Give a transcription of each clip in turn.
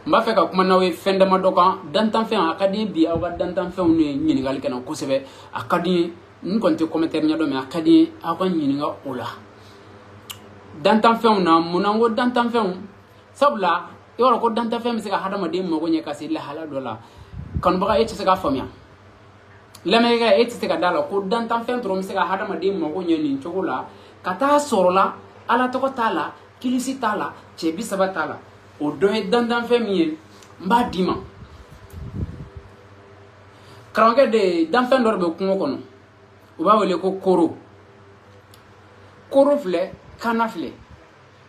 N b'a fɛ ka kuma n'aw ye fɛn damadɔ kan. Dantanfɛn, a ka di n ye bi aw ka dantanfɛnw de ɲininkali kɛ n na kosɛbɛ. A ka di n ye, n kɔni tɛ commentaire ɲɛdɔn, mais a ka di n ye aw ka ɲininka o la. Dantanfɛnw na, mun na n ko dantanfɛnw? Sabula i b'a dɔn ko dantanfɛn bɛ se ka hadamaden mago ɲɛ ka se lahala dɔ la. Kanubaga, e tɛ se k'a faamuya. Lamɛnnikɛ, e tɛ se ka da la ko dantanfɛn dɔrɔn bɛ se ka hadamaden mago ɲɛ nin cogo la, ka taa sɔrɔ la Ala tɔgɔ t'a la, kilisi t'a la, cɛ 30 t'a la. O dɔ ye dantanfɛn min ye, n b'a d'i ma. Karamɔgɔkɛ de, danfɛn dɔ de bɛ kungo kɔnɔ, u b'a wele ko koro. Koro filɛ, kana filɛ.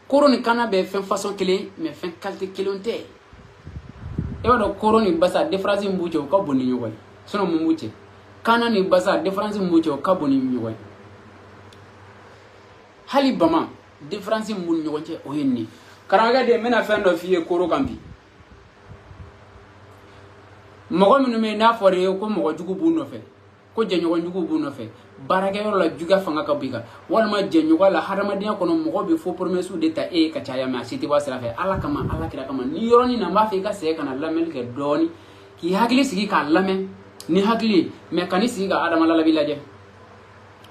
Koro ni kana bɛ fɛn façon kelen, mais fɛn qualité kelen tɛ. I b'a dɔn koro ni basa différence min b'u cɛ, o ka bon ni ɲɔgɔn ye. Sinon mun b'u cɛ? Kana ni basa différence min b'u cɛ, o ka bon ni ɲɔgɔn ye. Hali bama différence min b'u ni ɲɔgɔn cɛ, o ye nin ye. Karamɔgɔkɛ de, n bɛna fɛn dɔ f'i ye koro kan bi. Mɔgɔ minnu bɛ yen n'a fɔra i ye ko mɔgɔ jugu b'u nɔfɛ, ko jɛɲɔgɔn jugu b'u nɔfɛ, baarakɛyɔrɔ la juguya fanga ka bon i kan, walima jɛɲɔgɔn la hadamadenya kɔnɔ mɔgɔ bɛ faux promesses de ta e ye ka caya, mais a si tɛ bɔ a sira fɛ. Ala kama, Ala kira kama, ni yɔrɔnin na n b'a fɛ i ka segin ka na lamɛnni kɛ dɔɔni, k'i hakili sigi k'a lamɛn ni hakili ye, mais kan'i sigi ka Adama Lalabi lajɛ.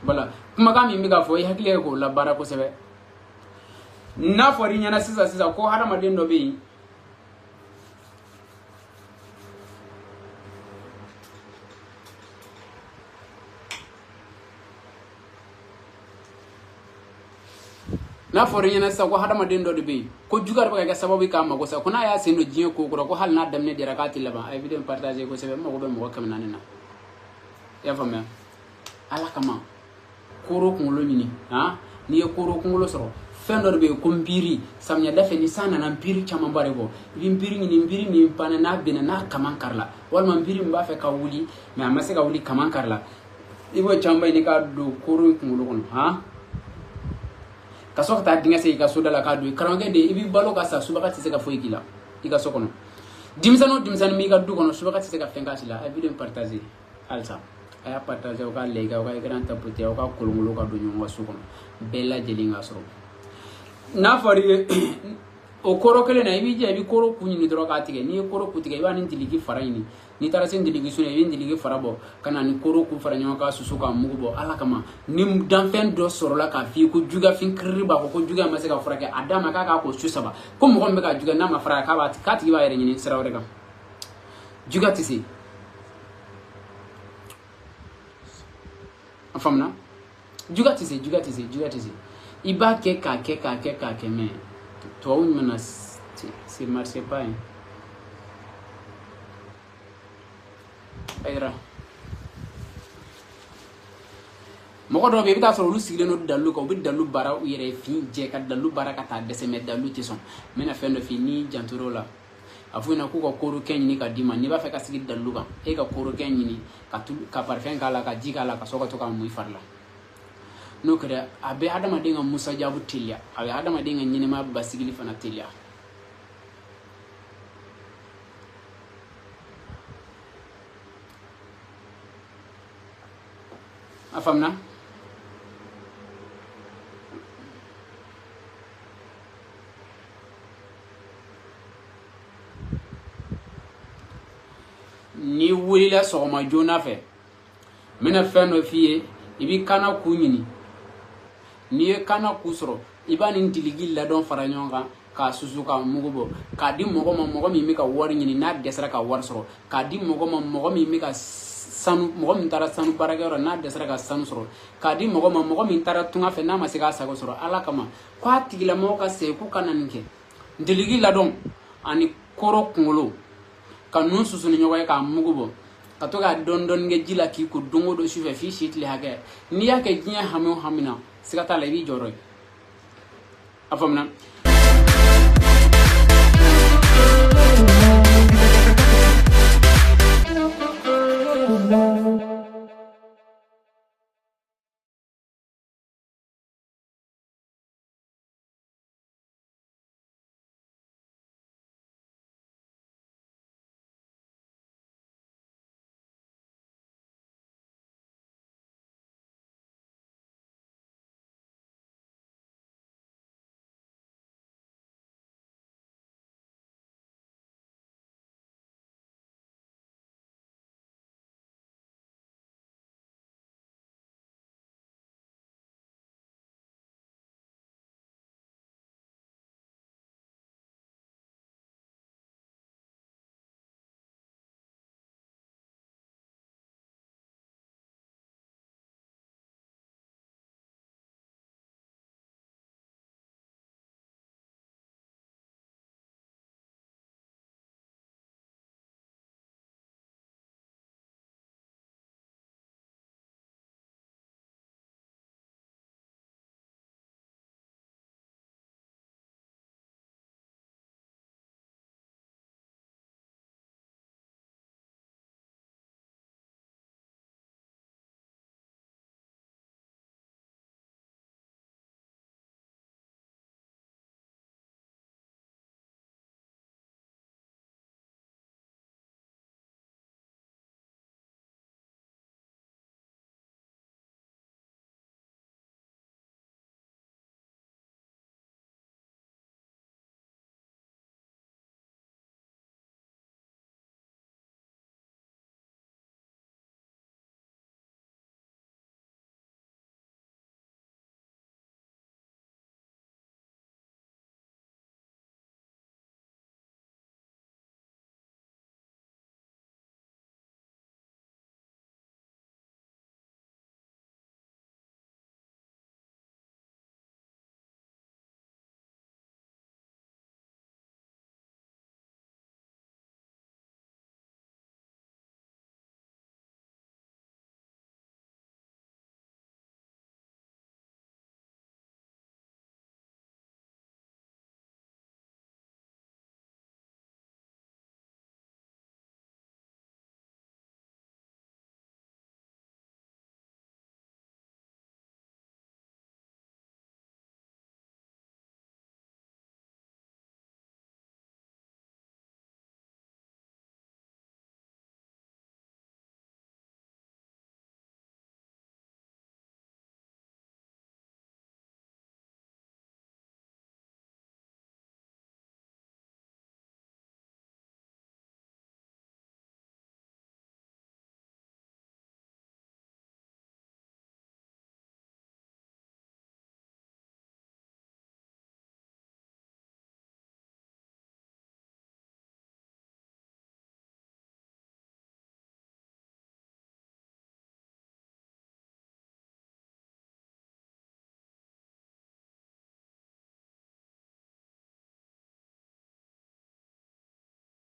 Voilà, kumakan min bɛ ka fɔ, i hakili ye k'o labaara kosɛbɛ. N'a fɔra i ɲɛna sisan sisan ko hadamaden dɔ bɛ yen, n'a fɔra i ɲɛna sisan ko hadamaden dɔ de bɛ yen ko juguya de bɛ ka kɛ sababu ye k'a mago sa, ko n'a y'a sen don diɲɛ ko kɔrɔ, ko hali n'a daminɛ diyara k'a tɛ laban. A ye vidéo in partager kosɛbɛ, n mago bɛ mɔgɔ 400 na. I y'a faamuya? Ala kama, koro kunkolo ɲini, han, n'i ye koro kunkolo sɔrɔ, fɛn dɔ de bɛ yen ko nbiri. Samiyɛda fɛ ni san nana, nbiri camanba de bɔ. I bɛ nbiri ɲini, nbiri min panna n'a benna n'a kaman karila, walima nbiri min b'a fɛ ka wuli mais a ma se ka wuli, kaman karila, i b'o camanba ɲini k'a don koro in kunkolo kɔnɔ, han, ka sɔrɔ ka taa dingɛ sen i ka soda la k'a don. Karamɔgɔkɛ de, i b'i balo ka sa, subaga tɛ se ka foyi k'i la i ka so kɔnɔ. Denmisɛnnin o denmisɛnnin b'i ka du kɔnɔ, subaga tɛ se ka fɛn k'a si la. A ye vidéo in partager halisa, a y'a partager, aw ka like, aw ka écran tapoter, aw ka kolonkolon ka don ɲɔgɔn ka so kɔnɔ, bɛɛ lajɛlen ka sɔrɔ. N'a fɔra i ye o koro kelen na, i b'i jija i bɛ koro kun ɲini dɔrɔn k'a tigɛ. N'i ye koro kun tigɛ, i b'a ni diliki fara ɲini. N'i taara se diliki sun na, i bɛ diliki fara bɔ ka na ni koro kun fara ɲɔgɔn kan, susu k'a mugu bɔ. Ala kama, ni danfɛn dɔ sɔrɔla k'a f'i ye ko juguyafin kiriri b'a kɔ, ko juguya ma se ka furakɛ, a d'a ma k'a k'a ko su 3, ko mɔgɔ min bɛ ka juguya n'a ma furakɛ, k'a tigi b'a yɛrɛ ɲini sira wɛrɛ kan. Juguya tɛ se. A faamuna? Juguya tɛ se, juguya tɛ se, juguya tɛ se. I b'a kɛ k'a kɛ k'a kɛ k'a kɛ, mais tubabu mana c'est marché pas hein. Ayiwa, mɔgɔ dɔw bɛ yen, i bɛ taa sɔrɔ olu sigilen don dalu kan, u bɛ dalu baara u yɛrɛ ye, fin jɛ ka dalu baara ka taa dɛsɛ, mais dalu tɛ sɔn. N bɛna fɛn dɔ f'i ye, n'i jantor'o la, a f'u ɲɛna k'u ka korokɛ ɲini ka d'i ma. N'i b'a fɛ ka sigi dalu kan, e ka korokɛ ɲini ka tulu, ka parfum k'a la, ka ji k'a la, ka sɔrɔ ka to k'a mun i fari la. N'o kɛra, a bɛ hadamaden ka musajabu teliya, a bɛ hadamaden ka ɲɛnɛmaya basigili fana teliya. A faamuna? N'i wulila sɔgɔma joona fɛ, n bɛna fɛn dɔ f'i ye. I b'i kana ku ɲini. N'i ye kana ku sɔrɔ, i b'a ni diliki ladɔn fara ɲɔgɔn kan k'a susu k'a mugu bɔ, k'a di mɔgɔ ma, mɔgɔ min bɛ ka wari ɲini n'a dɛsɛra ka wari sɔrɔ, k'a di mɔgɔ ma, mɔgɔ min bɛ ka sanu, mɔgɔ min taara sanu baarakɛyɔrɔ n'a dɛsɛra ka sanu sɔrɔ, k'a di mɔgɔ ma, mɔgɔ min taara tunga fɛ n'a ma se k'a sago sɔrɔ. Ala kama, k'a tigilamɔgɔ ka segin k'u ka na nin kɛ. Diliki ladɔn ani koro kunkolo ka ninnu susu ni ɲɔgɔn ye k'a mugu bɔ, ka to k'a dɔɔni dɔɔni kɛ ji la k'i ko don o don sufɛ f'i si tile hakɛ. N'i y'a kɛ diɲɛ hami o hami na, siga t'a la, i b'i jɔyɔrɔ ye. A faamuna?